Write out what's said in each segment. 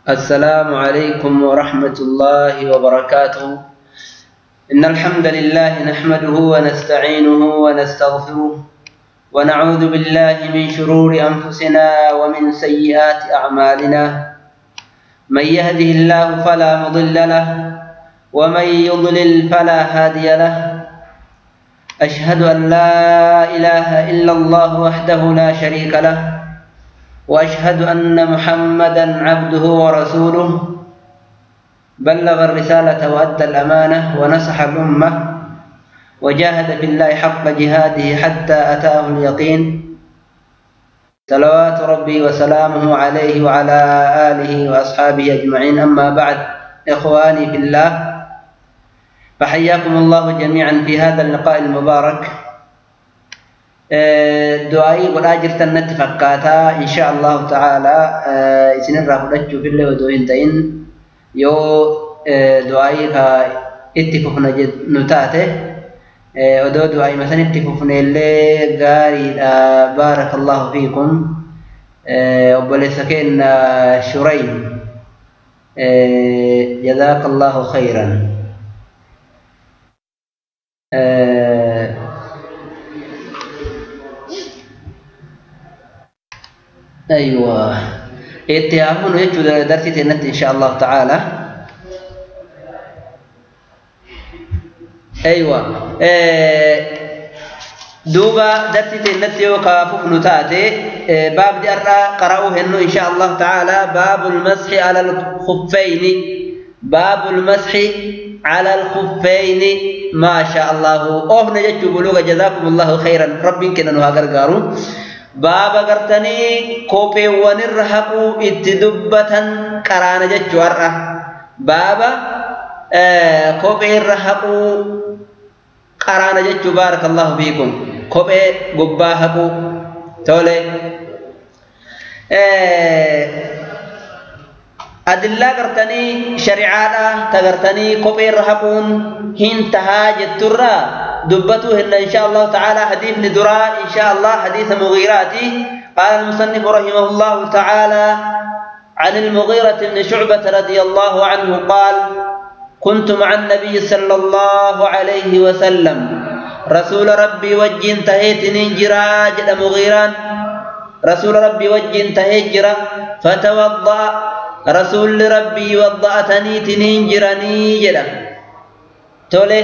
السلام عليكم ورحمة الله وبركاته. إن الحمد لله نحمده ونستعينه ونستغفره ونعوذ بالله من شرور أنفسنا ومن سيئات أعمالنا. من يهده الله فلا مضل له ومن يضلل فلا هادي له. أشهد أن لا إله إلا الله وحده لا شريك له، وأشهد أن محمدا عبده ورسوله، بلغ الرسالة وأدى الأمانة ونصح الأمة وجاهد في الله حق جهاده حتى أتاه اليقين. صلوات ربي وسلامه عليه وعلى آله وأصحابه أجمعين. أما بعد، إخواني في الله، فحياكم الله جميعا في هذا اللقاء المبارك. دعائي قد أجرت النت فكاتا إن شاء الله تعالى. إسن الرافضة في الله ودوين تين يو دعائي اتفقنا نتاته ودو دعائي مثلا اتفقنا اللي قاري. بارك الله فيكم. وبلسكين شريم، جزاك الله خيرا. أيوة، اتهامون يجو درسي تنت إن شاء الله تعالى. أيوة، دوبا درسي تنت يوكافوف نتاتي. باب دي أرى قرأوه إنه إن شاء الله تعالى باب المسح على الخفين. باب المسح على الخفين، ما شاء الله. أوه نجتو بلوغ، جزاكم الله خيرا. ربي كنا نهاجر قارو بابا قرتني كوبي ونرحقو اتدبة قرانا جتو أرى بابا كوبي الرحقو قرانا جتو. بارك الله فيكم. كوبي قباحقو تولي أدلة قرتني شريعة تقرتني كوبي الرحقون هنتها جترا دبته إن شاء الله تعالى. حديث ندراء إن شاء الله، حديث مغيراتي. قال المصنف رحمه الله تعالى عن المغيرة بن شعبة رضي الله عنه قال: كنت مع النبي صلى الله عليه وسلم، رسول ربي وجه انتهيت ننجرا جد مغيران، رسول ربي وجه انتهيت جرا، فتوضأ، رسول ربي وضأتني تننجرني جدا تولي،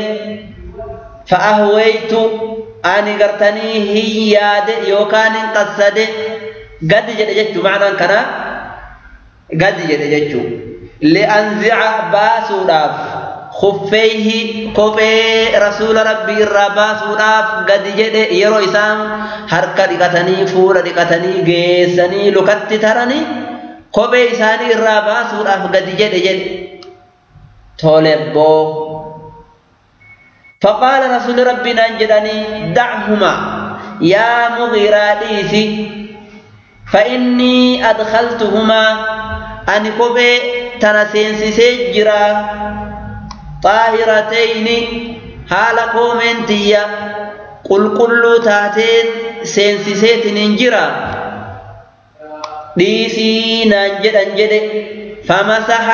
فأهويت أني قرتني هي يوكان قصد قد جد جدت معنى كنا قد جد جدت لأنزع باسوداف خفيه كوبي رسول ربي الرباسوداف قد جد يرو إسام حركة رقتني فول رقتني جيسني لكت ترني كوبي إساني الرباسوداف قد جد جد تولبو. فقال رسول ربنا انجدني: دعهما يا مغيراتيسي، فإني أدخلتهما، أن كوبي تنسينسي سجرا طاهرتين حال كومنتيا قل كل تاتين سينسي ننجرا ديسي ننجد انجد. فمسح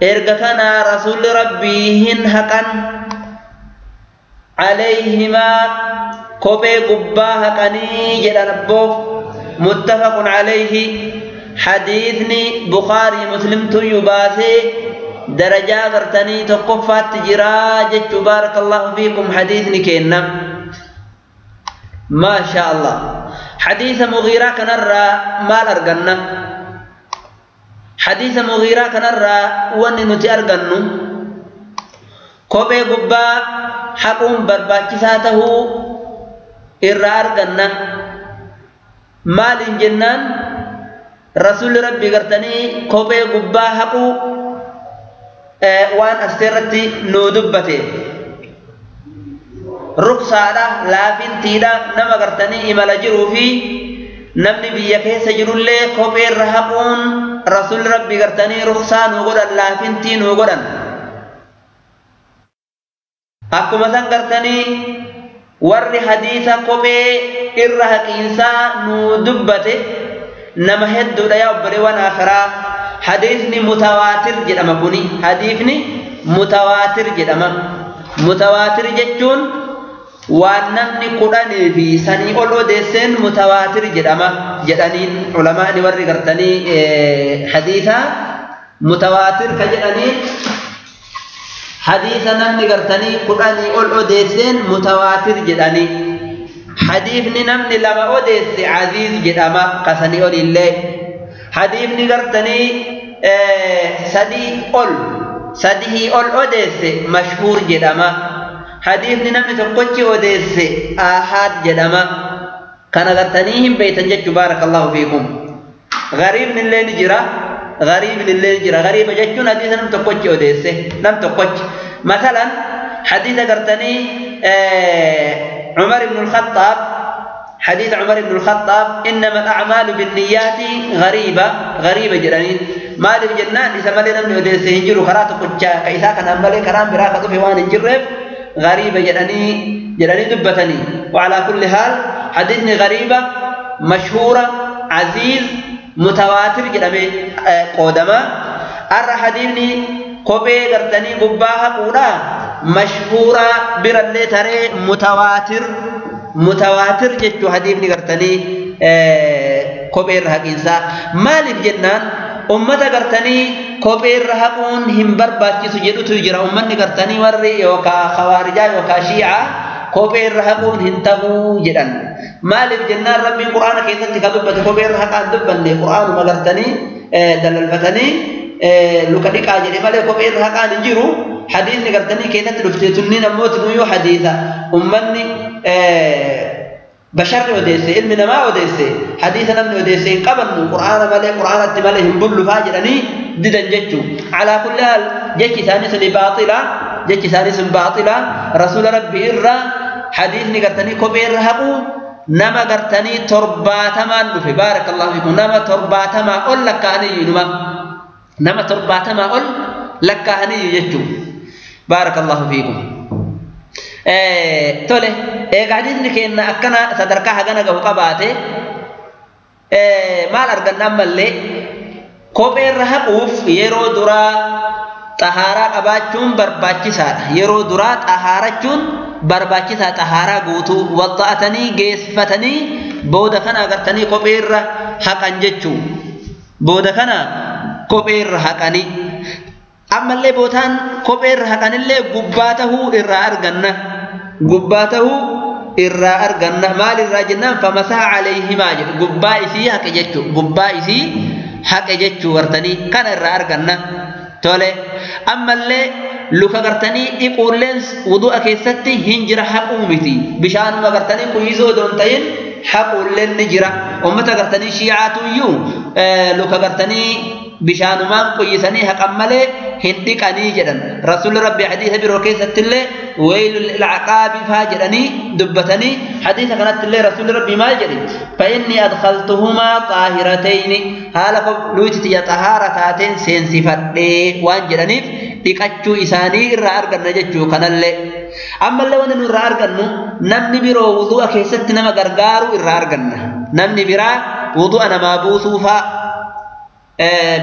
إرغتنا رسول ربي هن حقا عليهما كوبي قباها قني جدن. متفق عليه. حديثني بخاري مسلم تيباسي درجة غرتني تقفات جراجة. بارك الله فيكم. حديثني كينا ما شاء الله. حديث مغيرة كنرى ما أرغنا، حديث مغيرة كنرى وننتي أرغنو كوبي قبا حقوم برباچساته irra arganna. Maalin jennaan rasuulli rabbii gartanii kophee gubbaa haquu waan asteerratti nuu dubbate ruksaadha, laafintiidha. Nama gartanii imala jiruu fi namni biyya keessa jirullee kophee irra haquun rasuulli rabbii gartanii ruksaa nuu godhan, laafintii nuu godhan. Akkuma san gartanii warri hadiisa kophee irra haqiinsaa nuu dubbate nama hedduudha yaa obboleewwan akhiraa. Hadiisni mutawaatir jedhama kuni. Hadiisni mutawaatir jedhama. Mutawaatir jechuun waan namni 10 fi sanii ol odeesseen mutawaatir jedhama jedhaniin ulamaani warri gartanii hadiisa mutawaatir ka jedhaniin hadiisa namni gartanii 10 ol odeesseen mutawaatir jedhanii. Hadiisni namni 2 odeesse aziiz jedhama kasanii ol illee. Hadiisni gartanii 3 ol odeesse mashhuur jedhama. Hadiisni namni tokkochi odeesse ahaad jedhama. Kana gartanii hin beeytan jechuu baarakallahu fiikum. Gariibni illee ni jira. Gariibni illee ni jira. Gariiba jechuun hadiisa namni tokkochi odeesse. Nam tokkochi. Masalan hadiisa gartanii Umar ibn al-Khattab, حديث عمر بن الخطاب إنما الأعمال بالنيات غريبة غريبة جدًا. ما لي جنان إذا ما لنا من أدرس هنجر خرات قتشا كإذا كان أملي كرام براقة في وان هنجر غريبة جدًا دبتني. وعلى كل حال حديثني غريبة مشهورة عزيز متواتر جدًا قدما. أرى حديثني كوبي قرتني قباها قولا مشهورة برلي تري متواتر متواتر جتو حديثني قرتني كوبير حقينسا. مالف جنان أمتا قرتني كوبير حقون هم برباچيسو جدوتو جرا. أمتني قرتني ورّي يوكا خوارجا يوكا شيعة كوبير حقون هنتهو جدن. مالف جنان ربي قرآن كيستي كدبت كوبير حقان دبن قرآن ما قرتني دلالفتني لوكا ديكا جدي مالي كوبير حقان جيرو. حديثني قرتني كيستي دفتي نموت نيو حديثا أمتني بشر وديسي علمنا ما وديسي حديثنا من وديسي قبل قرآن مالي قرآن مالي هم بلو فاجرني ددن جتشو. على كل حال جتش ثاني سن باطلة جتش ثاني سن باطلة. رسول ربي إرى حديث نقرتني كبير هقو نما قرتني ترباتما في بارك الله فيكم. نما ترباتما أول لك أني نما ترباتما أول لك أني جتشو بارك الله فيكم. Tole egaa hadiisni keenya akkana sadarkaa hagana gahu qabaate maal arganna ammallee kopheerra haquuf yeroo duraa xahaaraa qabaachuun barbaachisaadha. Yeroo duraa xahaarachuun barbaachisaa xahaaraa guutuu wadda'atanii geessifatanii booda kana agartanii kopheerra haqan jechuu. Booda kana kopheerra haqanii ammallee bootaan kopheerra haqanillee gubbaa tahuu irraa arganna. Gubbaa tahuu irraa arganna. Maal irraa jennaan famasaha alayhimaa jedhu gubbaa isii haqe jechuu. Gubbaa isii haqe jechuu gartanii kana irraa arganna. Tole ammallee luka gartanii dhiquulleen wudu'a keessatti hin jira haquu miti. Bishaanuma gartanii kuyyisoo odoo hin ta'in haquulleen ni jira. Uummata gartanii shiicaatu iyyuu luka gartanii bishaanumaan quyyisanii haqan malee hin dhiqanii jedhan. Rasuulli Rabbi hadiisa biroo keessattillee weylul lil'aqaabi faa jedhanii dubbatanii hadiisa kanattillee Rasuulli Rabbi maal jedhe fa inni adkhaltuhumaa xaahiratayni haala luuti tiyya xahaara taateen seensifadhee waan jedhaniif dhiqachuu isaanii irraa arganna jechuu kanallee. Ammallee wanni nu irraa argannu namni biroo wudu'a keessatti nama gargaaru irraa arganna. Namni biraa wudu'a namaa buusuu faa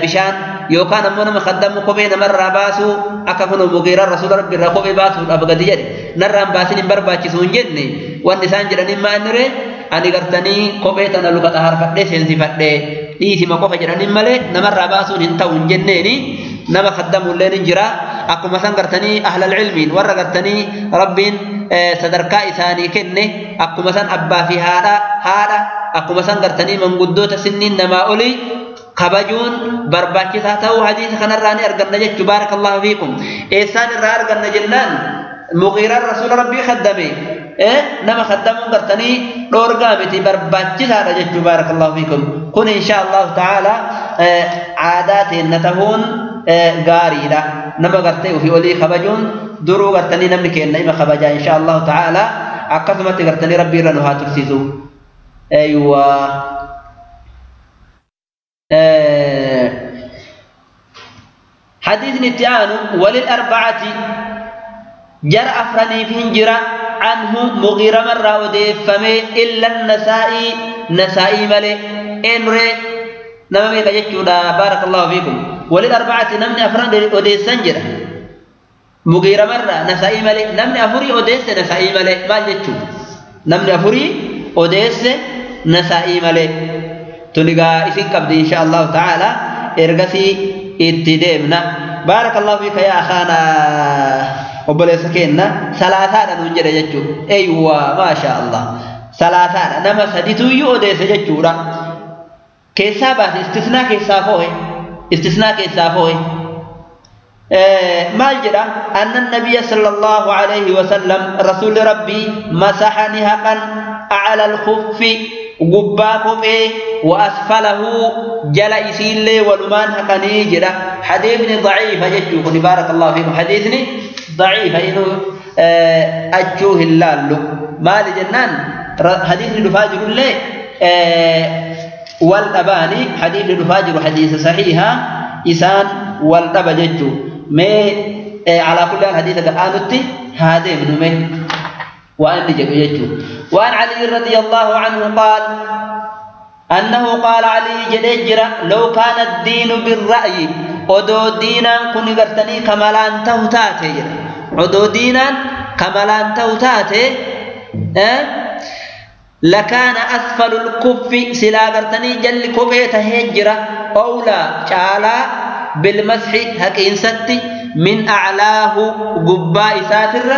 bishaan yookaan ammoo nama khaddamu kophee namarraa baasuu akka kun Mugiiraan rasuula rabbi irraa kophee baasuudhaaf gadi jedhe narraan baasin hin barbaachisu hin jenne wanni isaan jedhaniin maa inni ree ani gartanii kophee tana luka xahaarfadhee seensifadhee dhiisima qofa jedhaniin malee namarraa baasuun hin ta'u hin jenneeni. Nama khaddamuulleen hin jira. Akkuma san gartanii ahlal ilmiin warra gartanii rabbiin sadarkaa isaanii kenne akkuma san abbaa fi haadha akkuma san gartanii manguddoota sinniin namaa olii kabajuun barbaachisaa ta'uu hadiisa kanarraa ni arganna jechuu baarakallahu fiikum. Eessaan irraa arganna jennaan Mugiiraan rasuula rabbii khaddame nama khaddamuun gartanii dhoorgaa miti barbaachisaadha jechuu baarakallahu fiikum. Kun insha allahu ta'ala aadaa teenna tahuun gaariidha. Nama gartee ofii olii kabajuun duruu gartanii namni kenna ima kabajaa insha allahu ta'ala akkasumatti gartanii rabbii irra nu haa tursiisu. Eeywa. حديث نتيان وللأربعة جر أفرني في هنجرة عنه مغيرة مرة وديفمي إلا النسائي نسائي ملي إنري Nama meeqa jechuudha baarakallahu fiikum. Walil arba'ati namni afran odeessan jedha. Mugiira marra Nasaa'ii malee namni afurii odeesse Nasaa'ii malee maal jechuudha? Namni afurii odeesse Nasaa'ii malee. Tunigaa isin qabdi insha Allahu ta'ala ergasii itti deemna. Baarakallahu fiika yaa akhaana obboleessa keenna salaasaadha nuun jedhe jechuudha. Eeyyuwa maasha Allah. Salaasaadha nama sadituyyuu odeesse jechuudha. Keessaa baase istisnaa keessaa foo'e. Istisnaa keessaa foo'e. Maal jedha? Anna nabiyya sallallahu alayhi wa sallam rasuulli rabbii masaxa ni haqan ala al-khuffi gubbaa kophee wa asfalahu jala isiillee walumaan haqanii jedha. Hadiisni daciifa jechuu kun baarakallahu fiikum. Hadiisni daciifa inuu achuu hin laallu. Maali jennaan hadiisni dhufaa jirullee wal dhabaani hadiisni dhufaa jiru hadiisa sahiiha isaan wal dhaba jechuu. Mee alaa kulli haal hadiisa ga'aanutti haa deemnu mee waan inni jedhu jechuu. وعن علي رضي الله عنه قال أنه قال علي جدجرة لو كان الدين بالرأي أدو دينا كن قرتني كمالان تهتاتي أدو دينا كمالان تهتاتي لكان أسفل الكف سلا قرتني جل كبيت هجرة أولى شالا بالمسح هكين ستي من أعلاه قباء ساتر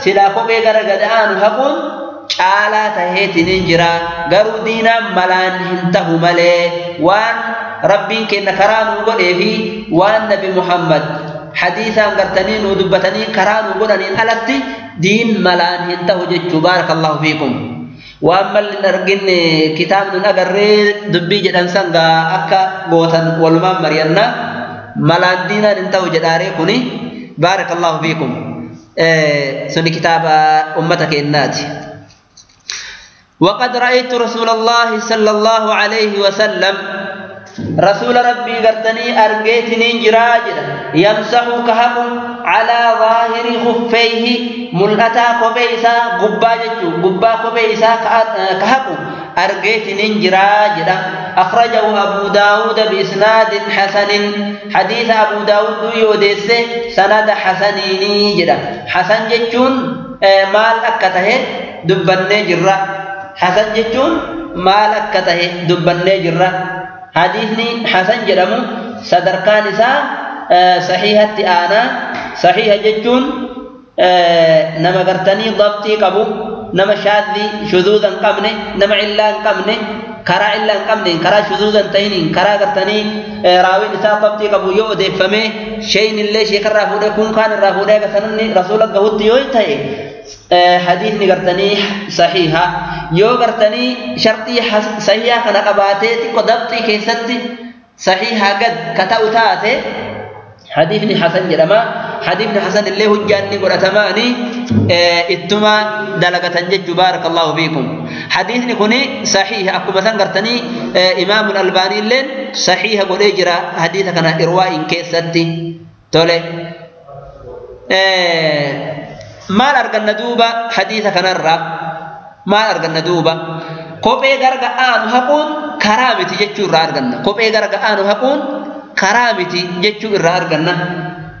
سلا كبي غرغدان هكون caalaa taheetiin hin jira. Garuu diinaan malaan hin tahu malee waan rabbiin kenna karaa nuu godhee fi waan nabi Muhammad hadiisaan gartanii nuu dubbatanii karaa nuu godhaniin alatti diin malaan hin tahu jechuu. Baarakallahu fiikum. Waan malli hin arginne kitaabni nun agarree dubbii jedhan sangaa akka gootan walumaan mari'anna malaan diinaan hin tahu jedhaaree kuni. Baarakallahu fiikum. Suni kitaaba ummata kennaati. وقد رأيت رسول الله صلى الله عليه وسلم رسول ربي قرتني أرقيتني جراجدا يمسح كهب على ظاهر خفيه ملأتا قبيسا قبا جتو قبا قبيسا كهب أرقيتني جراجدا. أخرجه أبو داود بإسناد حسن. حديث أبو داود يوديس سند حسنيني جدا. حسن جتون مال أكته دبني جرا. حسن جتون مال أكته دبني جرا. حديثني حسن جرمو صدركان إسا صحيحة آنا. صحيحة جتون نما قرتني ضبطي قبو نما شاذي شذوذا قبني نما علان قبني كرا علان قبني كرا شذوذا تينين كرا قرتني راوي إسا ضبطي قبو يؤدي فمي شيء اللي شيء كرافوده كون كان الرافوده كسنني رسولك قهوت يويته حديث نقرتني صحيحة يو قرتني شرطي صحيحة كان قباتي قدبتي كيستي صحيحة قد كتاوتاتي حديثني حسن جرما. حديثني حسن اللي هو جاني قرأتماني اتما دلقة جج. بارك الله فيكم. حديثني كوني صحيح أكو مثلا قرتني إمام الألباني لين صحيحة قد إجرا حديث كان إرواء كيستي تولي maal arganna duuba hadiisa kanarraa maal arganna duuba kophee gara aanu haquun karaa miti jechuu irraa arganna. Kophee gara aanu haquun karaa miti jechuu irraa arganna.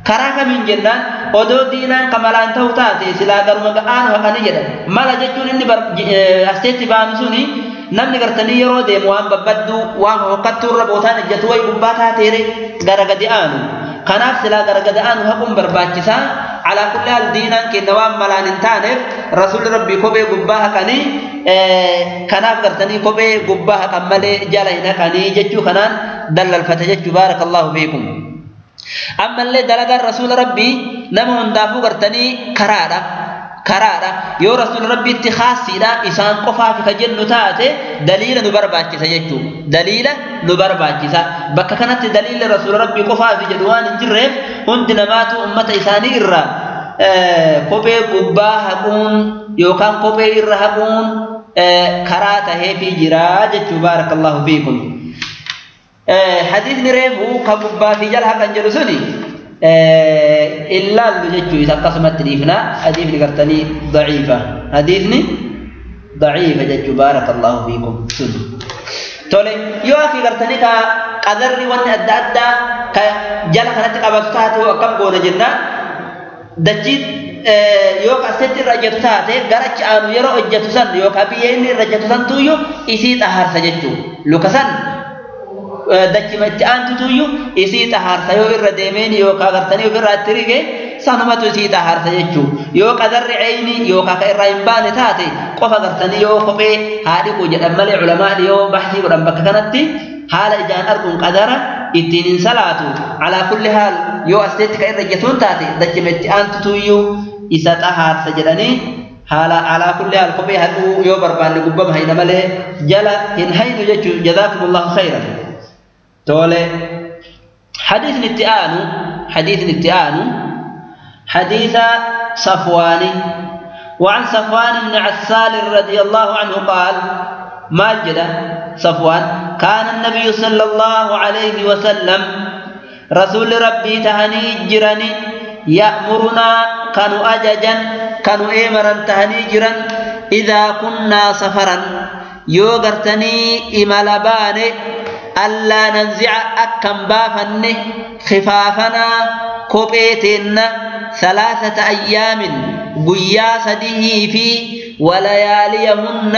Karaa kamiin jennaan odoo diinaan kamalaan ta'u taate silaa garuma aanu haqanii jedha. Mala jechuun inni asteetti baanu suni namni gartanii yeroo deemu waan babbadduu waan hokkattuu irra bootaan ejjatu wayi gubbaa taateere gara gadi aanu. Kanaaf silaa gara gadi aanu haquun barbaachisaa. على كل حال دينان كنوام ملان تانف رسول ربي كوبي قباها كني كناف قرتني كوبي قباها كمالي جالهنا كني جتشو كنان دل الفتجتشو. بارك الله فيكم. أما اللي دلق رسول ربي نمو اندافو قرتني كرارة كرارة يو رسول ربي اتخاصي دا إسان قفا في كجن تاتي دليل نبرباكي سيجتشو دليل نبرباكي سا بكا كانت دليل رسول ربي قفا في جدوان جرف هند نماتو أمة إساني إرّا kophee gubbaa haquun yookaan kophee irra haquun karaa taheefii jira jechuu. Baarakallahu fiikum. Hadiisni reefu ka gubbaa fi jala haqan jedhu suni illaallu jechuu isa akkasumatti dhiifna. Hadiisni gartanii daciifa. Hadiisni daciifa jechuu. Baarakallahu fiikum suni. Tole yoo akki gartanii ka qadarri wanni adda addaa ka jala kanatti qabatu taate hoo akkam goona jennaan dachii yoo kasetti irra ejjetu taate gara achi aanu yeroo ejjetu san yookaan biyya inni irra ejjetu san tuyyuu isii xahaarsa jechuudha. Luka san dachima itti aantu tuyyuu isii xahaarsa yoo irra deemeen yookaan gartanii ofirraa itti rige sanumatu isii xahaarsa jechuudha. Yoo qadarri ceyni yookaan ka irraa hin baane taate qofa gartanii yoo kophee haa dhiqu jedhan malee culamaan yoo baxsii godhan bakka kanatti haala ijaan arguun qadara ittiin hin salaatu. Alaa kulli haal yoo asetti ka irra ejjetuun taate dachima itti aantu tuyyuu isa xahaarsa jedhanii haala alaa kulli haal kophee haquu yoo barbaanne gubbama hayna malee jala hin haynu jechuu. Jazaakumullahu khayran. Tole حديث اتآن حديث اتآن حديث صفوان. وعن صفوان بن عسال رضي الله عنه قال ما جد صفوان كان النبي صلى الله عليه وسلم رسول ربي تهني جرني يأمرنا كانوا أججا كانوا إمرا تهني جرا إذا كنا سفرا يوغرتني إمالبان ألا ننزع أكم بافن خفافنا كوبيتنا 3 أيام قيا سده في ولياليهن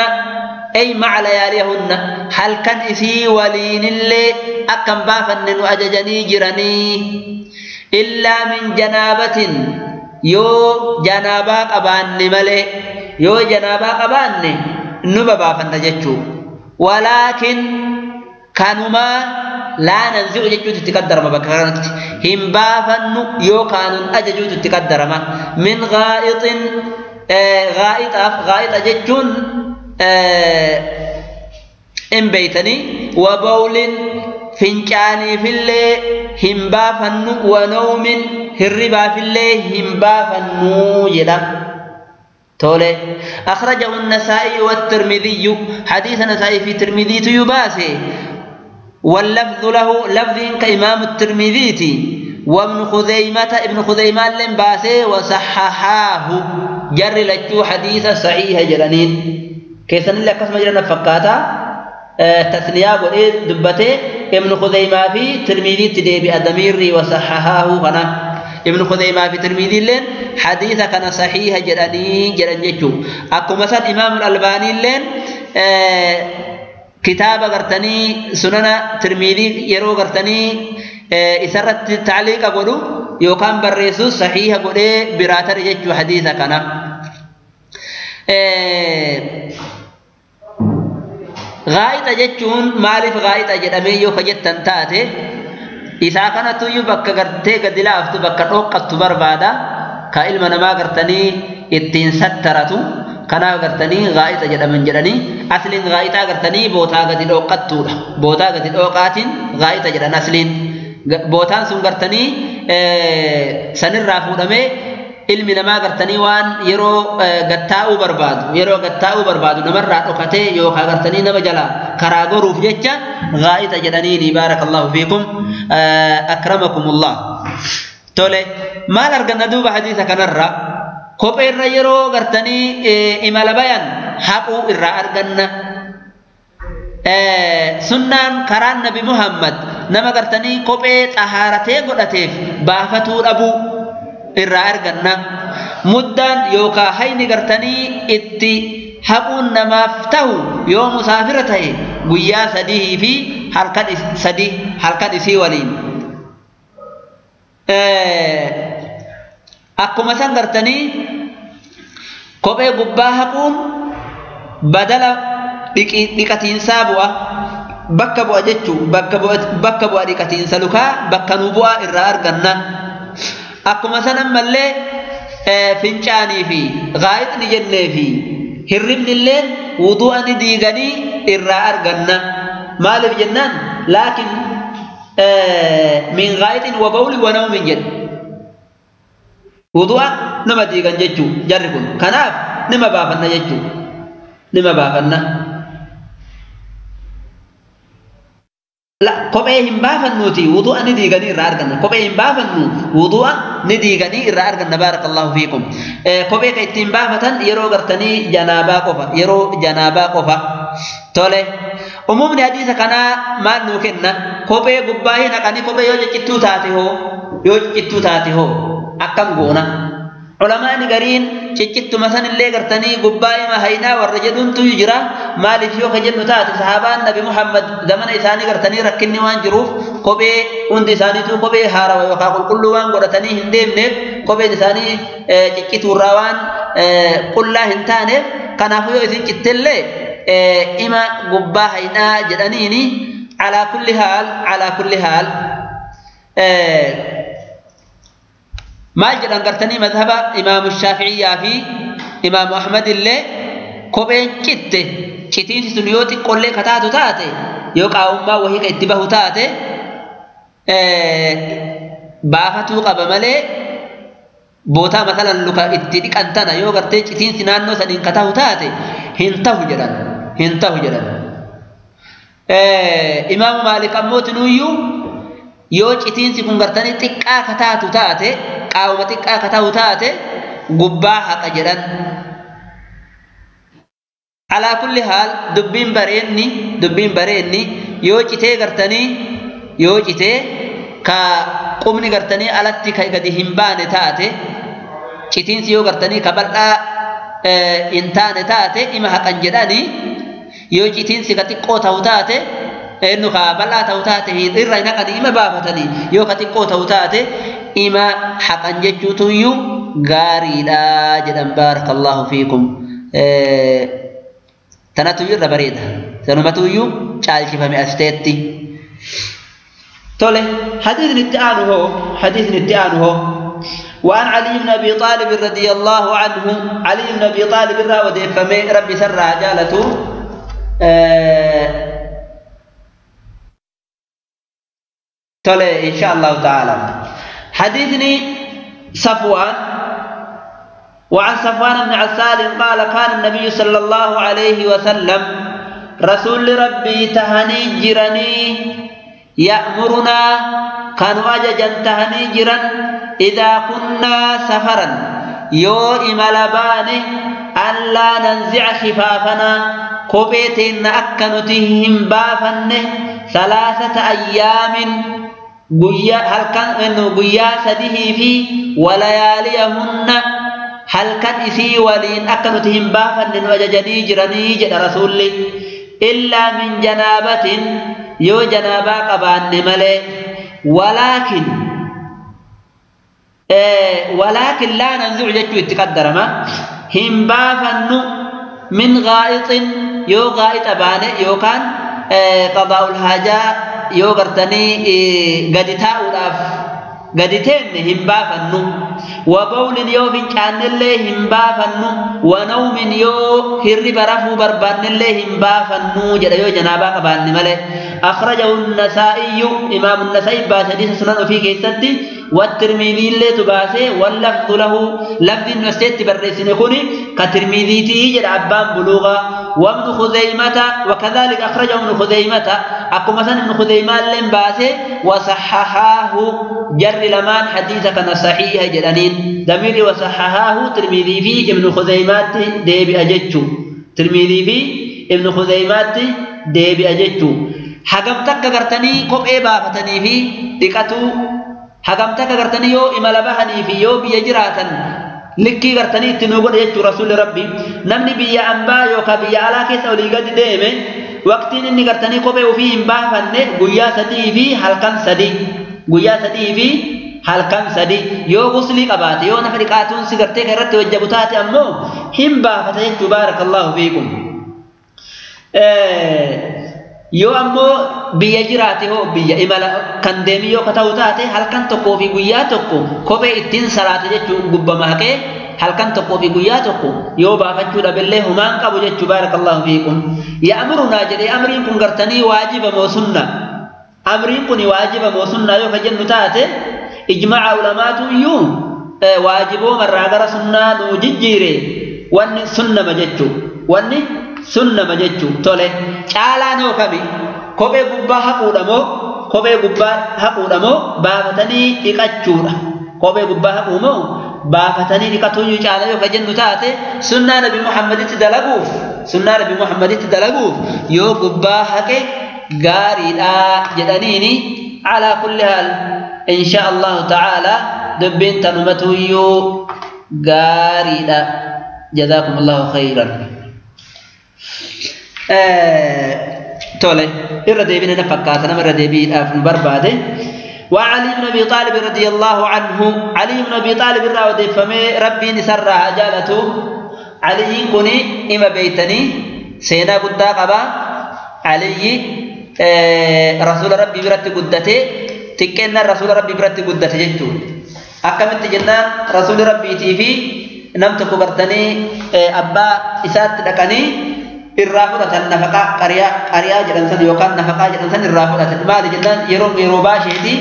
أي مع لياليهن هل كان إسي ولين اللي أكم بافن وأججني جرني إلا من جنابة يو جنابا قبان ملي يو جنابا قبان نبا بافن جتشو ولكن كانوا لا ننزع جتشو تتقدر ما بكرنت هم بافن يو كانوا أججو تتقدر ما من غائط غائط أف غائط جتشون إن بيتني وبول فنجاني في اللي هم بافن ونوم هربا في اللي هم بافن جدا. تولي أخرجه النسائي والترمذي حديث النسائي في ترمذي تيباسي واللفظ له لفظ كإمام الترمذي وابن خزيمة ابن خزيمة لنباسي وصححاه جر لجو حديث صحيح جلنين كيسن اللي قسم جلنا فقاتا تثنيا قول دبته ابن خزيمة في ترمذي تدي بأدميري وصححاه غنا ابن خزيمة في ترمذي لين حديث كان صحيح جلني جلن جچو اكو مثلا امام الألباني لين كتاب غرتني سنن ترمذي يرو غرتني اسرت تعليق غدو يوكان بريسو صحيح غدي براتر جچو حديث كان غايطة جچون مالف غايطة جدامي يو كجتن تاته إذا كانت يو بك غرتي غدلافتو بك دوقتو بربادا كعلم نما غرتني اتين سترتو كنا غرتني غايطة جدامن جدني اصلين غايطة غرتني بوتا غدي دوقتو بوتا غدي دوقاتين غايطة جدن اصلين بوتان سون غرتني سنرا فودمه ilmi namaa gartanii waan yeroo gattaa'uu barbaadu yeroo gattaa'uu barbaadu namarraa dhokatee yookaan gartanii nama jalaa karaa goruuf jecha gaa'ixa jedhaniini. Baarakallahu fiikum akramakumullah. Tole maal arganna duuba hadiisa kanarra kopheerra yeroo gartanii imala bayan haquu irraa arganna. Sunnaan karaan Nabi Muhammad nama gartanii kophee xahaaratee godhateef baafatuu dhabuu irraa arganna. Muddaan yookaan hayni gartanii itti haquun namaaf ta'u yoo musaafira ta'e guyyaa 3 fi halkan 3 halkan isii waliin. Akkuma san gartanii kophee gubbaa haquun badala dhiqatiinsaa bu'a bakka bu'a jechuu bakka bu'a dhiqatiinsa lukaa bakka nu bu'aa irraa arganna. Akkuma san ammallee fincaanii fi gaa'ixni jennee fi hirribni illeen wudu'a ni diiganii irraa arganna. Maaliif jennaan laakiin min gaa'ixin wa bawli wa nawmin jedhu wudu'a nama diigan jechuu jarri kun kanaaf nima baafanna jechuu nima baafanna. لا kophee hin baafannuuti wudu'a ni diiganii irraa arganna. Kophee hin baafannu wudu'a ni diiganii irraa arganna. Baarakallahu fiikum. Kophee ka ittiin baafatan yeroo gartanii janaabaa qofa yeroo janaabaa qofa. Tole umumni hadiisa kanaa maal nuu kenna? kophee gubbaa hin haqanii kophee yoo ciccittuu taate hoo yoo ciccittuu taate hoo akkam goona Ulamaani gariin ciccittuma sanillee gartanii gubbaa ima haynaa warra jedhuntu jira maaliif yoo ka jennu taate sahaabaan Nabi Muhammad zamana isaanii gartanii rakkinni waan jiruuf kophee hundi isaaniitu kophee haarawa yookaan qulqulluu waan godhatanii hin deemneef kopheen isaanii ciccituurraa waan qullaa hin taaneef kanaafuu yoo isin cittellee ima gubbaa haynaa jedhaniini alaa kulli haal alaa kulli haal maal jedhan gartanii madhaba imaamu shaafi'iyyaa fi imaamu ahmad illee kopheen citte citiinsi sun yoo xiqqoollee kataatu taate yoo qaawummaa wahii ka itti bahu taate baafatuu qaba malee bootaa masalan luka itti dhiqan tana yoo gartee citiinsi naannoo saniin katahu taate hin tahu jedhan hin tahu jedhan imaamu maalik ammoo tinuyyuu yoo citiinsi kun gartanii xiqqaa kataatu taate qaawuma xiqqaa katahu taate gubbaa haqa jedhan alaa kulli haal dubbiin bareenni yoo citee gartanii yoo citee ka qubni gartanii alatti ka gadi hin baane taate citiinsi yoo gartanii ka bal'aa hin taane taate ima haqan jedhanii yoo citiinsi ka xiqqoo ta'u taate innu ka bal'aa ta'u taate irra hin haqanii ima baafatanii yoo ka xiqqoo ta'u taate ima haqan jechuutuyyuu gaariidha jedhan baarakallahu fiikum tanatuyyuu irra bareeda sanumatuyyuu caalchifame as ta'etti tole hadiisni itti aanu hoo hadiisni itti aanu hoo وعن علي بن أبي طالب رضي الله عنه علي بن أبي طالب راودي فمي ربي سر عجالته تولي إن شاء الله تعالى حديثني صفوان وعن صفوان بن عسال قال كان النبي صلى الله عليه وسلم رسول ربي تهني جرني يأمرنا كانوا أججا تهني جرا إذا كنا سفرا يو إملبانه ألا ننزع خفافنا كوبيتين أكنتهم بافنه 3 أيام هل كان إنه قيا سده في ولياليهن هل كان إسي ولين أكنتهم بافن وججني جرني جد رسولي إلا من جنابة يو جنابا قبان ملي ولكن ولكن لا ننزع جتو اتقدر ما هم بافن من غائط يو غائط بانه يو كان قضاء الحاجة yoo gartanii gadi taa'uudhaaf gadi teenne hin baafannu wa bawlin yoo fincaannellee hin baafannu wa nawmin yoo hirriba rafuu barbaannellee hin baafannu jedha yoo janaabaa qabaanne malee akhrajahu an-nasaa'i imaamu an-nasaa'i baase hadiisa sunan ofii keessatti والترمذي اللي تباسه واللفظ له لفظ النسيت برسن كوني كترمذي تيجي عبان بلوغا وابن خزيمة وكذلك أخرجه ابن خزيمة أكو مثلا ابن خزيمة اللي باسه وصححاه جر لمان حديث كان صحيح جدانين دمير وصححاه ترمذي في ابن خزيمة ديبي أجتشو ترمذي في ابن خزيمة ديبي أجتشو حقم تك قرتني كوب إيبا فتني في ديكاتو hagam takka gartanii yoo imala bahanii fi yoo biyya jiraatan likkii gartanii itti nuu godhe jechuu rasuulli rabbi namni biyya ambaa yookaan biyya alaa keessa olii gadi deeme waqtiin inni gartanii kophee ofii hin baafanne guyyaa 3 fi halkan 3 guyyaa 3 fi halkan 3 yoo guslii qabaate yoo nafa dhiqaatuun si gartee kan irratti hojjabu taate ammoo hin baafata jechuu baarakallahu fiikum yoo ammoo biyya jiraate hoo biyya imala kan deemi yoo ta'u taate halkan tokkoo fi guyyaa tokko kophee ittiin salaate jechuun gubbama haqee halkan tokkoo fi guyyaa tokko yoo baafachuu dhabillee humaan qabu jechuu baarakallahu fiikum ya'murunaa jedhee amriin kun gartanii waajiba moo sunna amriin kun waajiba moo sunna yoo ka jennu taate ijmaa'a ulamaatu iyyuu waajiboo marraa gara sunnaa nuu jijjiire wanni sunnama jechuu wanni sunnama jechuu tole caalaan hoo kami kophee gubbaa haquudha moo kophee gubbaa haquudha moo baafatanii dhiqachuudha kophee gubbaa haquu moo baafatanii dhiqatuun caala yoo ka jennu taate sunnaa nabi Muhammaditti dalaguuf sunnaa nabi Muhammaditti dalaguuf yoo gubbaa haqe gaariidha jedhaniini. Calaa kulli haal insha Allahu ta'ala dubbiin tanumatuyyuu gaariidha. Jazaakum Allahu khayran. Tole irra deebine na fakkaata nama irra deebiidhaaf nu barbaade. وعلي بن أبي طالب رضي الله عنه، علي بن أبي طالب الراودي فمي ربي نسرها جالته. علي كوني إما بيتني سينا قد قبا علي رسول ربي برت قدته تكن رسول ربي برت قدته جتو أكملت جنة رسول ربي تيفي نمت كبرتني أبا إسات دكني الرافضة النفقة قرية قرية جلسن يوكان نفقة جلسن الرافضة مال جنان يروم يروباشيتي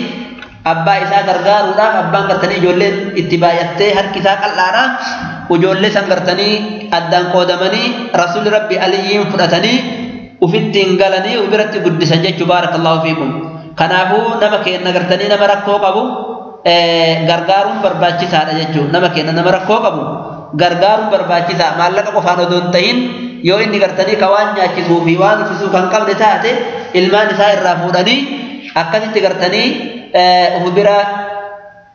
أبا إسا غرغار وراف أبا غرتني جولين اتباعته هر كسا قلانا وجولي سنغرتني أدان قودمني رسول ربي عليهم فرتني وفتين قالني وبرت قدسن جيتش بارك الله فيكم. كنافو نمكي نغرتني نمركو قبو غرغارون برباچي سادا جيتشو نمكي نمركو قبو غرغارون برباچي سا مالك قفانو دون تهين yoo inni gartanii ka waan nyaachisuu fi waan uffisuu kan qabne taate ilmaan isaa irraa fuudhanii akkasitti gartanii of bira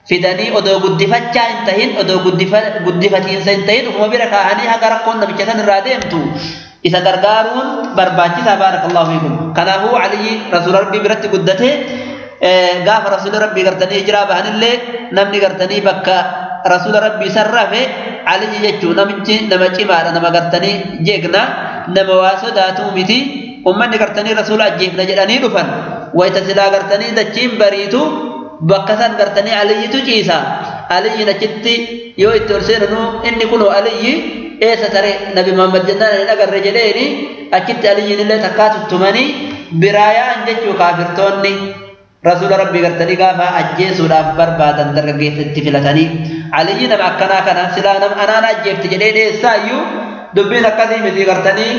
fidanii odoo guddifachaa hin tahin odoo guddifatiinsa hin tahin ofuma bira kaa'anii haga rakkoon namicha san irraa deemtu isa gargaaruun barbaachisaa. Baarakallahu fiikum. Kanaafuu Aliyyi rasuula rabbii biratti guddate. Gaafa rasuula rabbii gartanii hijiraa bahanillee namni gartanii bakka rasuula rabbii sarrafe Aliyyi jechuu namichi nama cimaadha, nama gartanii jeegna, nama waa sodaatuu miti. Ummanni gartanii rasuula ajjeefna jedhanii dhufan wayita silaa gartanii dachiin bariitu bakka san gartanii Aliyyitu ciisa. Aliyyiin achitti yoo itti ol seenanuu inni kunoo Aliyyi eessa tare Nabi Muhammad jennaan hin agarre jedheeni achitti Aliyyiin illee takkaa tuttumanii biraa yaa'an jechuu kaafirtoonni rasuula rabbii gartanii gaafa ajjeesuudhaaf barbaadan dargaggeessa itti filatanii. Aliyyi nama akkanaa kana silaa nama anaan ajjeefti jedhee dheessaayyuu dubbiin akkasii miti gartanii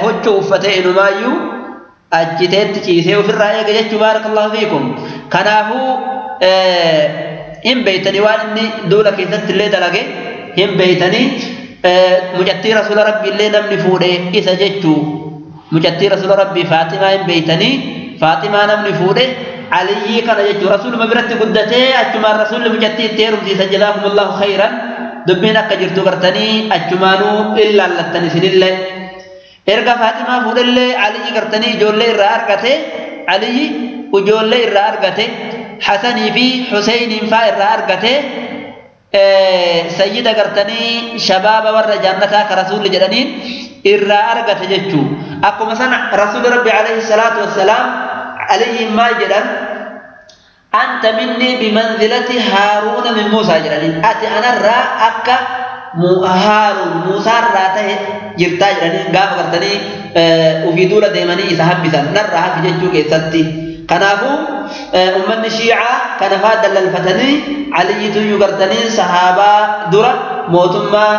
huccuu uffatee inumaayyuu ajjiteetti ciisee ofirraa eega jechuu. Baarakallahu fiikum. Kanaafuu hin beeytanii waan inni duula keessatti illee dalage hin beeytanii. Mucattii rasuula rabbii illee namni fuudhe isa jechuu mucattii rasuula rabbii Faatimaa hin beeytanii. Faatimaa namni fuudhe Aliyyi kana jechuu rasuuluma biratti guddatee achumaan rasuulli mucattii itti heerumsiisa. Jazaakumullahu khayran. Dubbiin akka jirtu gartanii achumaanuu illaallattan isinillee. Erga Faatimaa fuudhellee Aliyyi gartanii ijoollee irraa argate. Aliyyi ijoollee irraa argate Hasanii fi Huseiniin faa irraa argate. Sayyida gartanii shabaaba warra jannataa ka rasuulli jedhaniin irraa argate jechuu. Akkuma sana rasuulli rabbi alayhi salaatu wassalaam Aliyyiin maal jedhan? Anta minni bimanzilati Haaruuna min Muusaa jedhaniin. Ati anarraa akka Haaruun Muusaarraa ta'e jirtaa jedhaniin gaafa gartanii ufii duula deemanii isa hambisan narraa hafi jechuu keessatti. Kanaafuu ummanni Shiicaa kana faa dallalfatanii Aliyyitu gartanii sahaabaa dura mootummaa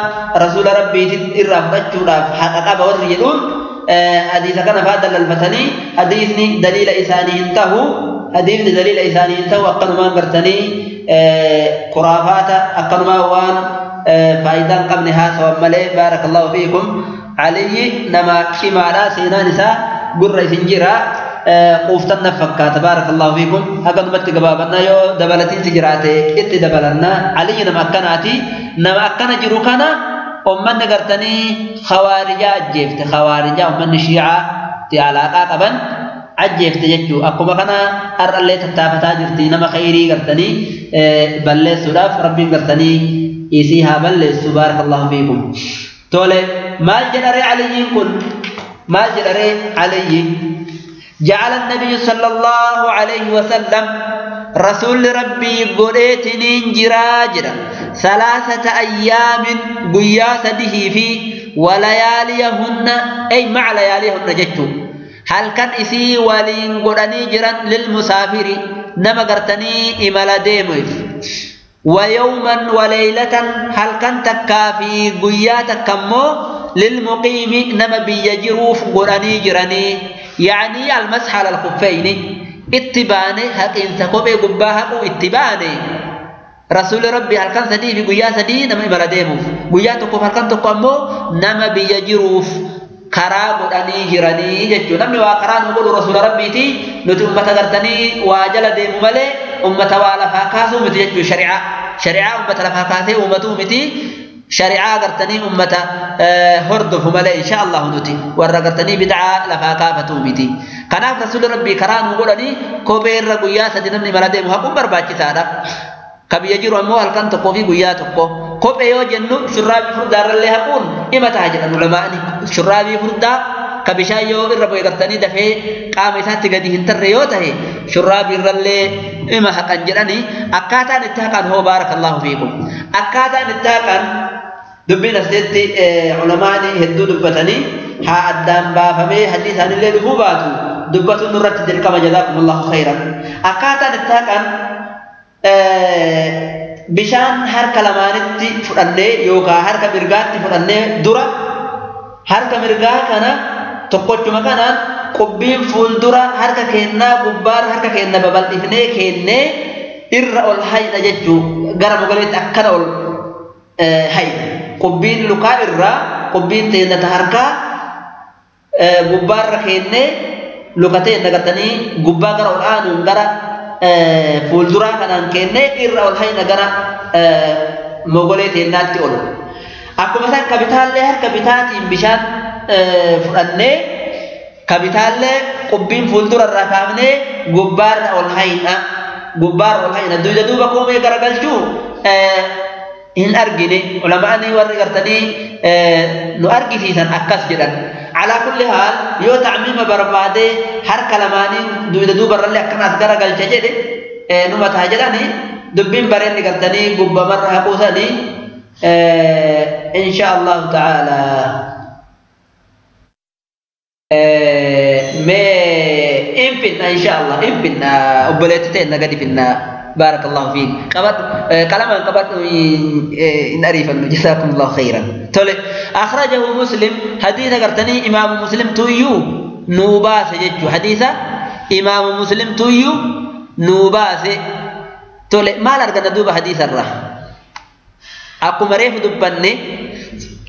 rasuula rabbiitiin irraa fudhachuudhaaf haqa qaba warri jedhuun hadiisa kana faa dallalfatanii hadiisni daliila isaanii hin tahu. Hadiisni daliila isaanii hin tahu. Akkanumaan gartanii kuraafaata akkanumaan waan faayidaa hin qabne haasawan malee. Baarakallahu fiikum. Aliyyi nama cimaadha, seenaan isaa gurra isin jira. Quuftan na fakkaata. Baarakallahu fiikum. Haganumatti gabaabannaa yoo dabalatiinsi jiraate itti dabalannaa. Aliyyi nama akkanaati. Nama akkana jiru kana ummanni gartanii khawaarijaa ajjeefte. Khawaarijaa ummanni Shiicaa itti alaaqaa qaban ajjeefte jechuu. Akkuma kana har'allee tattaafataa jirti nama khayrii gartanii balleessuudhaaf. Rabbiin gartanii isii haa balleessu. Baarakallahu fiikum. Tole maal jedharee Aliyyiin kun? Maal jedharee Aliyyi? جعل النبي صلى الله عليه وسلم رسول ربي قريتنين جراجرا 3 أيام قياس به في ولياليهن أي مع لياليهن جتو هل كان إسي ولين قراني جرا للمسافر نما قرتني إملا ديمف ويوما وليلة هل كان تكافي قياتك كمو للمقيم نما بيجروف قراني جراني يعني المسح على الخفين اتباني حق انت كوبي قباها اتباني رسول ربي هل كان سدي في قيا سدي نما إملا ديمف قيا تكوف هل كان تكومو نما بيجروف karaa godhanii jiranii jechuudha. Namni waa karaa nu godhu rasuula rabbiiti. Nuti ummata gartanii waa jala deemu malee ummata waa lafaa kaasuu miti jechuudha. Shari'aa shari'aa ummata lafaa kaasee uummatuu miti. Shari'aa gartanii ummata hordofu malee insha Allah nuti warra gartanii bid'aa lafaa kaafatuu miti. Kanaaf rasuulli rabbii karaa nu godhanii kophee irra guyyaa sadi namni mala deemu haquun barbaachisaadha. Ka biyya jiru ammoo halkan tokkoo fi guyyaa tokko. Kophee yoo jennu shurraabii furdaarrallee haquun dhima ta'a jedhan ulamaani. Shurraabii furdaa ka bishaan yoo irra bu'e gartanii dafee qaama isaatti gadi hin tarre yoo tahe shurraabii irrallee dhima haqan jedhani. Akkaataan itti haqan hoo baarakallahu fiikum. Akkaataan itti haqan dubbiin asitti ulamaani hedduu dubbatanii haa addaan baafamee hadiisaanillee dhufuu baatu dubbatuun nurratti dirqama. Jazaakumullahu khayran. Akkaataan itti haqan bishaan harka lamaanitti fudhannee yookaan harka mirgaatti fudhannee dura harka mirgaa kana tokkochuma kanaan qubbiin fuuldura harka keennaa gubbaarra harka keenna babal'ifnee keennee irra ol hayna jechuu gara mogaleetti akkana ol hayna. Qubbiin lukaa irraa qubbiin teennata harkaa gubbaarra keennee luka teenna gartanii gubbaa gara ol aanuun gara fuulduraa kanaan keennee irra ol hayna gara mogolee teennaatti ol. Akkuma san kabitaallee harka bitaatiin bishaan fudhannee kabitaallee qubbiin fuuldura irraa kaafnee gubbaarra ol hayna. Gubbaarra ol hayna. Duuba duuba koomee garagalchuu hin argine. Ulamaani warri gartanii nu argisiisan akkas jedhan. Alaa kulli haal yoo ta'miima barbaadee harka lamaaniin duuba duubarrallee akkanaas garagalcha jedhe numa ta'a jedhani dubbiin bareenni gartanii gubbamarra haquusanii insha Allahu ta'ala. Mee infinna insha Allah infinna obboleetti ta'e gadi finna. Barakallahu fiik. Qabad qalamaan qabad in ariifannu. Jazakumullahu khayran. Tole akhrajahu Muslim. Hadiisa gartanii imaamu Muslim tuyyuu nuu baase jechuu. Hadiisa imaamu Muslim tuyyuu nuu baase. Tole maal arganna duuba hadiisa irraa? Akkuma reefu dubbanne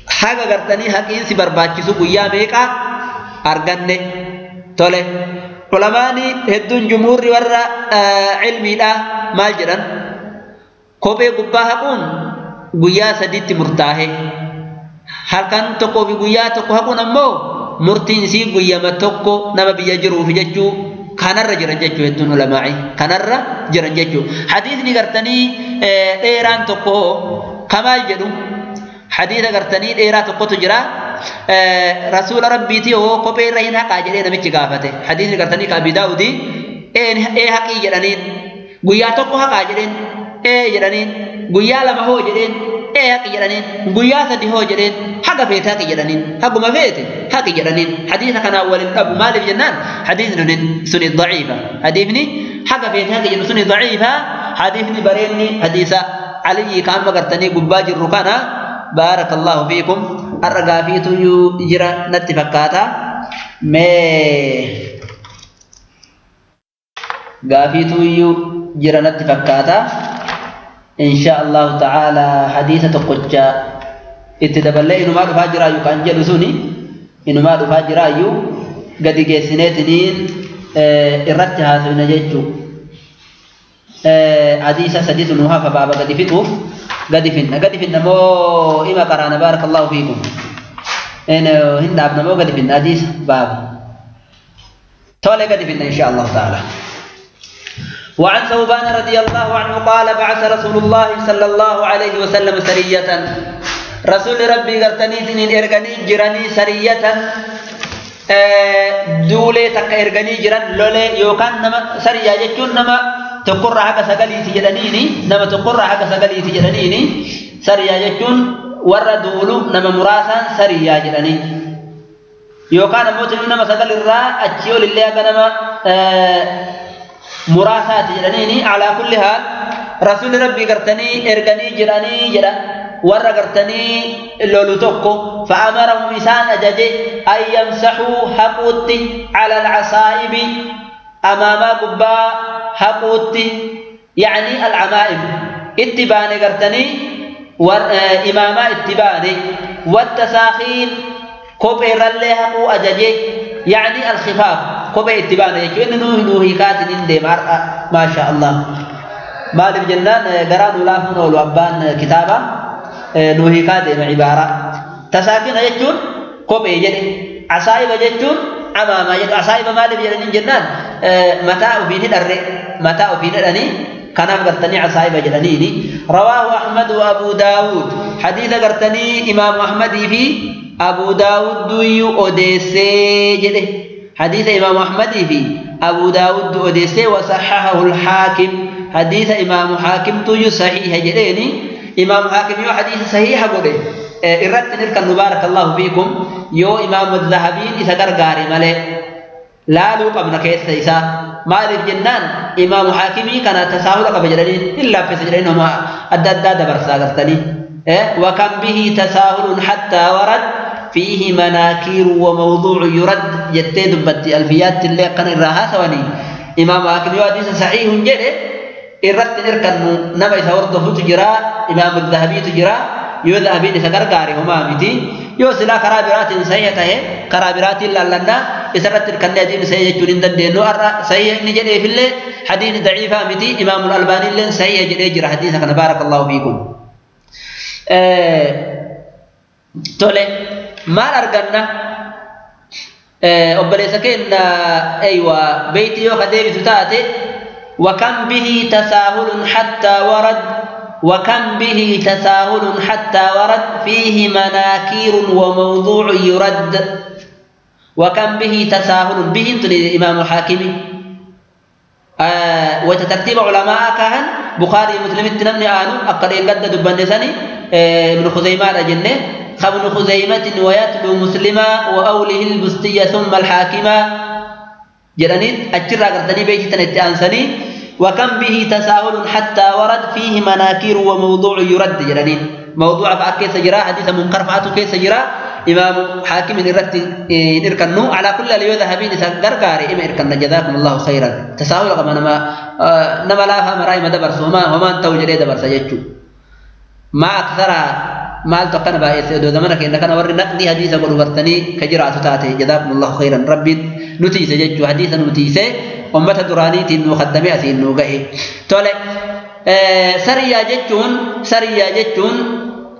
haga gartanii haqiinsi barbaachisu guyyaa meeqa arganne. Tole ulamaani hedduun jumhuurri warra ilmiidha maal jedhan kophee gubbaa haquun guyyaa sadiitti murtaahe. Halkan tokkoo fi guyyaa tokko haquun ammoo murtiin isii guyyama tokko nama biyya jiruuf jechuu kanarra jiran jechuu hedduun ulamaa'i kanarra jiran jechuu. Hadiisni gartanii dheeraan tokko kamaal jedhu hadiisa gartanii dheeraa tokkotu jira. Rasuula rabbiiti hoo kophee irra hin haqaa jedhee namichi gaafate. Hadiisni gartanii ka Abi Daawudii ee haqii jedhaniin guyyaa tokko haqaa jedheen ee jedhaniin guyyaa lama hoo jedheen ee haqi jedhaniin guyyaa sadi hoo jedheen haga feete haqi jedhaniin haguma feete haqi jedhaniin. Hadiisa kanaan waliin dhabu maaliif jennaan hadiisni suni daciifa. Hadiisni haga feete haqi jedhu suni daciifa. Hadiisni bareenni hadiisa Aliyyi ka amma gartanii gubbaa jirru kana. Baarakallahu fiikum. Har'a gaafiitu jira natti fakkaata. Mee gaafiitu jira natti fakkaata. Insha Allahu ta'ala hadiisa tokkocha itti daballee inumaa dhufaa jiraayyuu kan jedhu suni inumaa dhufaa jiraayyuu gadi geessineetiniin irratti haasofna jechuu. Hadiisa sadiitu nu hafa baaba gadi fixuuf gadi finna. Gadi finna moo ima qaraana. Baarakallahu fiikum. Hin dhaabna moo gadi finna hadiisa baaba. Tole gadi finna insha Allahu ta'ala. وعن ثوبان رضي الله عنه قال بعث رسول الله صلى الله عليه وسلم سرية. رسول ربي قرتني سنين إرغني جراني سرية دولي تك إرغني جران لولي يوكان نما سرية جتون نما تقر حق سقلي سجدنيني نما تقر حق سقلي سجدنيني سرية جتون ور دولو نما مراسا سرية جراني يوكان موت نما سقل الراء أتشيو لله نما مراسات جرانيني. على كل حال رسول ربي قرتني إرغني جراني جرا ور قرتني لولو توكو فأمرهم إسان أجاجي أن يمسحوا حقوتي على العصائب أمام قبا حقوتي يعني العمائم اتباني قرتني ور إماما اتباني والتساخين kopheerrallee haquu ajaje يعني الخفاف kophee itti baana jechuun inni nuu hiikaatiin hin deema har'a maasha Allah maaliif jennaan garaa nu laafuun oolu abbaan kitaaba nuu hiikaa deema cibaaraa tasaakina jechuun kophee jedhe asaa'iba jechuun amaamaa jedhu asaa'iba maaliif jedhaniin jennaan mataa ofiin hidharre mataa ofiin hidhanii kanaaf gartanii asaa'iba jedhaniini rawaahu Ahmad wa Abu Daawud hadiisa gartanii Imaamu Ahmadii fi Abu Daawud duyyuu odeessee jedhe حديث إمام أحمد في أبو داود أوديسي وصححه الحاكم حديث إمام حاكم تيو صحيح جديني إمام حاكم يو حديث صحيح قوله إردت نركن بارك الله فيكم يو إمام الذهبي إذا قرقاري مالي لا لوق ابن كيس إسا مالك جنان إمام حاكمي كان تساهل قبل جدين إلا في سجلين هما أدى أدى برسا قرتني وكم به تساهل حتى ورد فيه مناكير وموضوع يرد جتي دبتي الفيات اللي قن الراها ثواني إمام حاكم حديث صحيح جده الرد نركن نما يسورده تجرا إمام الذهبي تجرا يو ذهبي نسكر هما متي يو سلا كرابرات صحيحة كرابرات لنا إسرت الكن حديث صحيح جورين دندنو أرى صحيح نجده في الله حديث ضعيفة متي إمام الألباني لن صحيح جده جرا حديث كان بارك الله فيكم تولي maal arganna obboleessa keenya aywa beeyti yoo ka deebisu taate وكم به تساهل حتى ورد وكم به تساهل حتى ورد فيه مناكير وموضوع يرد وكم به تساهل به الإمام الحاكم وتترتيب علماء كهن بخاري مسلم التنمني آنو أقل قد دبندسني ابن خزيمة جنة ابن خزيمة ويتلو مسلما وأوله البستية ثم الحاكمة جرانيت أجرى قرتني بيتي تنتي أنسني وكم به تساهل حتى ورد فيه مناكير وموضوع يرد جرانيت موضوع فأكي سجرا حديث منكر فأتو كي سجرا إمام حاكم إرد إركنو على كل اللي يذهبين سقرقاري إما إركن جزاكم الله خيرا تساهل كما نما لا فهم رأي ما دبرس وما أنتو جري دبرس يجو ما أكثرها مال تقنا بايس دو زمانك إنك أنا وري نقدي حديث أقول ورتني كجرا تاتي جزاكم الله خيرا ربي نتيسة جج حديثا نتيسة أمة دراني تنو خدمي أسين نوجه تولى سريا جتون سريا جتون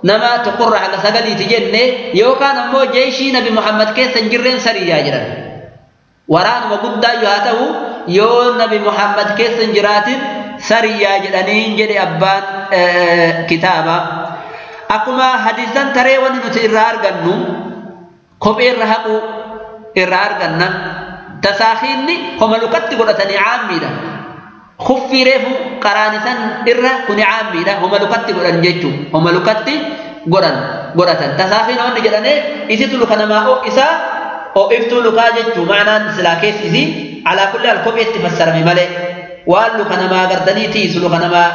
نما تقر على سجلي تجنة يوكان أمو جيشي نبي محمد كيس سنجرين سريا جرا وران وقدا يهاته يو نبي محمد كيس سنجرات سريا جرانين جري أبان كتابة Akkuma hadiisan taree wanni nuti irraa argannu kophee irra haquu irraa arganna tasaahiinni homa lukatti godhatanii caammiidha. Kuffii reefu qaraanisan irra kuni caammiidha homa lukatti godhan jechuun homa lukatti godhatan tasaahiin wanni jedhanee isitu luka namaa ho'isaa ho'iftuu lukaa jechuu maanaan silaa keessi isii alaa kulli al kopheetti fassarame malee waan luka namaa gartanii tiisu luka namaa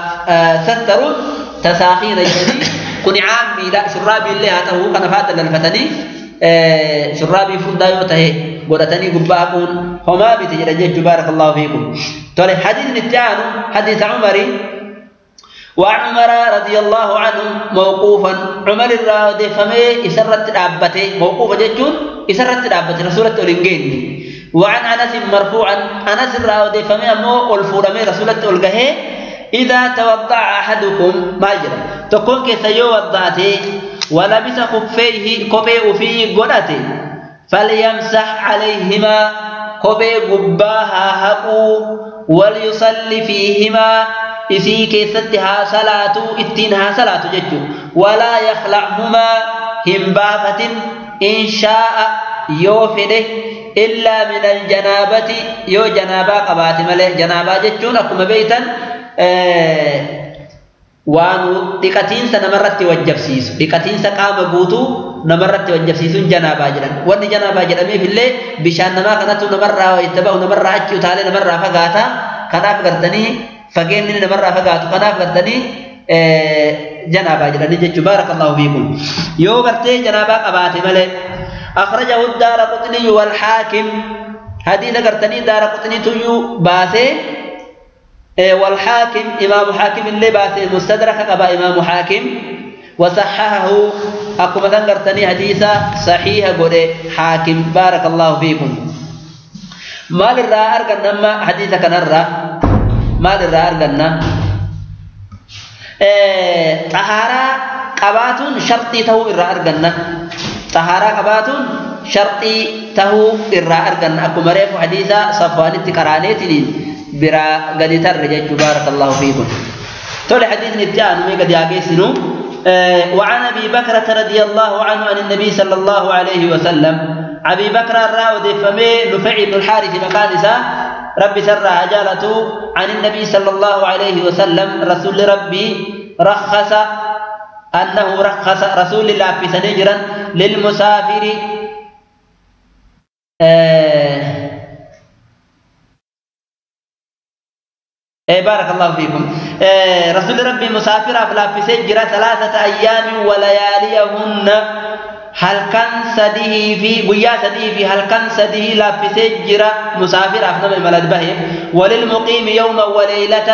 sattaruun tasaahiina jedhanii kuni caammiidha shurraabii illee haa ta'uu kana fa'aa dalalfatanii shurraabii furdaa yoo ta'e godhatanii gubbaa haquun homaa miti jedhan jechuu baarakallahu fiikum. Tole hadiisni itti aanu hadiisa Umarii وعن عمر رضي الله عنه موقوفا عمر الراودي فمي إسرت دابته موقوفا جتون إسرت دابته رسولة أولنجين وعن أنس مرفوعا أنس الراودي فمي أمو ألفورمي رسولة أولجه إذا توضع أحدكم ما جرى تكون كيسيو وضعته ولبس خفيه كوبي في قدته فليمسح عليهما كوبي قباها هقو وليصلي فيهما إسي كيستها صلاة إتينها صلاة ججو ولا يخلعهما همبافة إن شاء يوفده إلا من الجنابة يو جنابة قبات ملي جنابة ججون أكما بيتا waan dhiqatiinsa namarratti wajjabsiisu dhiqatiinsa qaama guutuu namarratti wajjabsiisuun janaabaa jedhan wanni janaabaa jedhameef illee bishaan namaa kanatu namarraa itti ba'u namarraa achi utaalee namarraa fagaata kanaaf gartanii fageenni namarraa fagaatu kanaaf gartanii janaabaa jedhanii jechuu baarakallahu fiikum yoo gartee janaabaa qabaate malee akhrajahu daaraqutni walhaakim hadiisa gartanii daaraqutni tuyyuu baasee والحاكم إمام حاكم اللي باسي مستدرك قبا إمام حاكم وصححه أكما ذكرتني حديثا صحيح قد حاكم بارك الله فيكم. مال الرا أرغنا ما حديثا كنرى مال الرا أرغنا طهارة قباتون شرطي تهو الرا أرغنا طهارة قباتون شرطي تهو الرا أرغنا أكما ريف حديثا صفوان التكرانيتنين برا قد ترجج بارك الله فيكم. تولي حديث نتجان مي قد ياقيسنو. وعن أبي بكرة رضي الله عنه عن النبي صلى الله عليه وسلم أبي بكر الراود فمي نفع بن الحارث مكانسا ربي سر عجالته عن النبي صلى الله عليه وسلم رسول ربي رخص أنه رخص رسول الله في سنجرا للمسافر بارك الله فيكم. رسول ربي مسافر أفلا في سجرة 3 أيام ولياليهن هل كان سديه في قيا سديه في هل كان سديه لا في سجرة مسافر أفنى الملد به وللمقيم يوما وليلة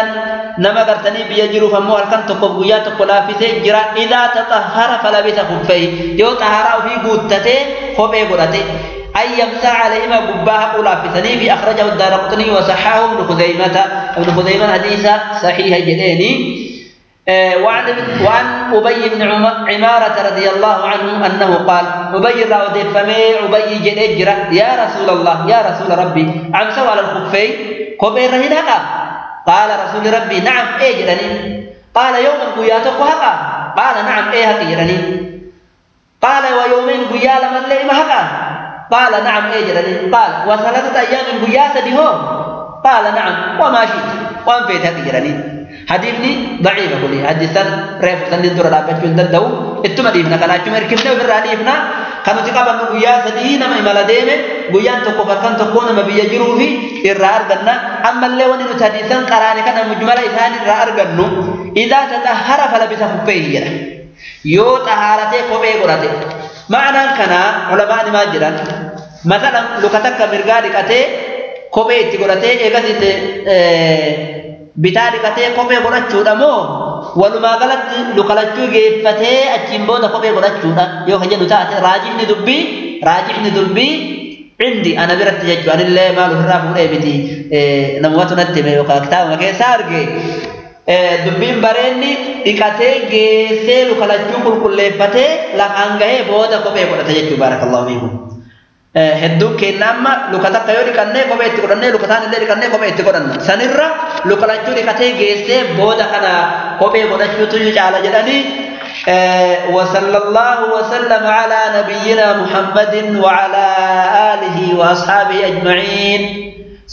نما قرتني بيجرو فمو هل كان تقف قيا تقلا في سجرة إذا تطهر فلبس خفيه يو طهر في قوتته خفيه قرته أي يمسح عليهما قباها قولا في سنيف. أخرجه الدارقطني وصححه ابن خزيمة ابن خزيمة حديث صحيح جديني. وعن أبي بن عمارة رضي الله عنه أنه قال أبي راودي فمي أبي جدجرة يا رسول الله يا رسول ربي عمسوا على الخفين خفين رهن هقا قال رسول ربي نعم إيه جدني قال يوما قياتك هقا قال نعم إيه هقي قال ويومين قيا لمن لي هقا قال نعم اجرني قال و3 أيام قياسة هو قال نعم وما شئت وان فيت اجرني. حديثني ضعيف كلي حديثا ريف سند در رابچون ددو اتما ديفنا كان اچمر كفنا براديفنا كانوا تقابل قياسة دي نما ملديمه قيان تكو فركن تكو نما بيجرو في الرار غنا اما اللي وني حديثا قراني كان مجمل اسان الرار غنو اذا تطهر فلبس خفيه يو طهارته خفيه غرته معنى كان علماء ما جران مثلا لوكتك مرغا ديكته kophee itti godhatee eegasitti bitaa dhiqatee kophee godhachuudha moo walumaa galatti lukalachuu geeffatee achiin booda kophee godhachuudha yoo kan jedhu taate raajixni dubbii عندي أنا biratti jechuu anillee maal ofirraa fuudhee miti namoota natti hime yookaan kitaabuma keessaa arge dubbiin bareenni dhiqatee geessee lukalachuu qulqulleeffatee lafaan gahee booda kophee godhate jechuu baarakallahu fiikum. Hedduun keenya amma luka takka yoo dhiqannee kophee itti godhannee luka taan illee dhiqannee kophee itti godhanna. Sanirra lukalachuu dhiqatee geessee booda kana kophee godhachuutu caala jedhanii. وصلى الله وسلم على نبينا محمد وعلى آله وأصحابه أجمعين.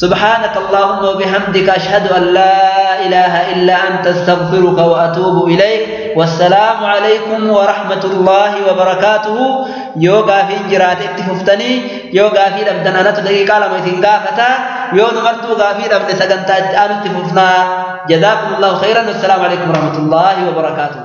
سبحانك اللهم وبحمدك أشهد أن لا إله إلا أنت أستغفرك وأتوب إليك. والسلام عليكم ورحمة الله وبركاته. يوغا في جرات اتففتني يوغا في أبدنا نتدقيق على ميتين غافتا يو نمرتو غافي أبد سقنتا اتففنا. جزاكم الله خيرا والسلام عليكم ورحمة الله وبركاته.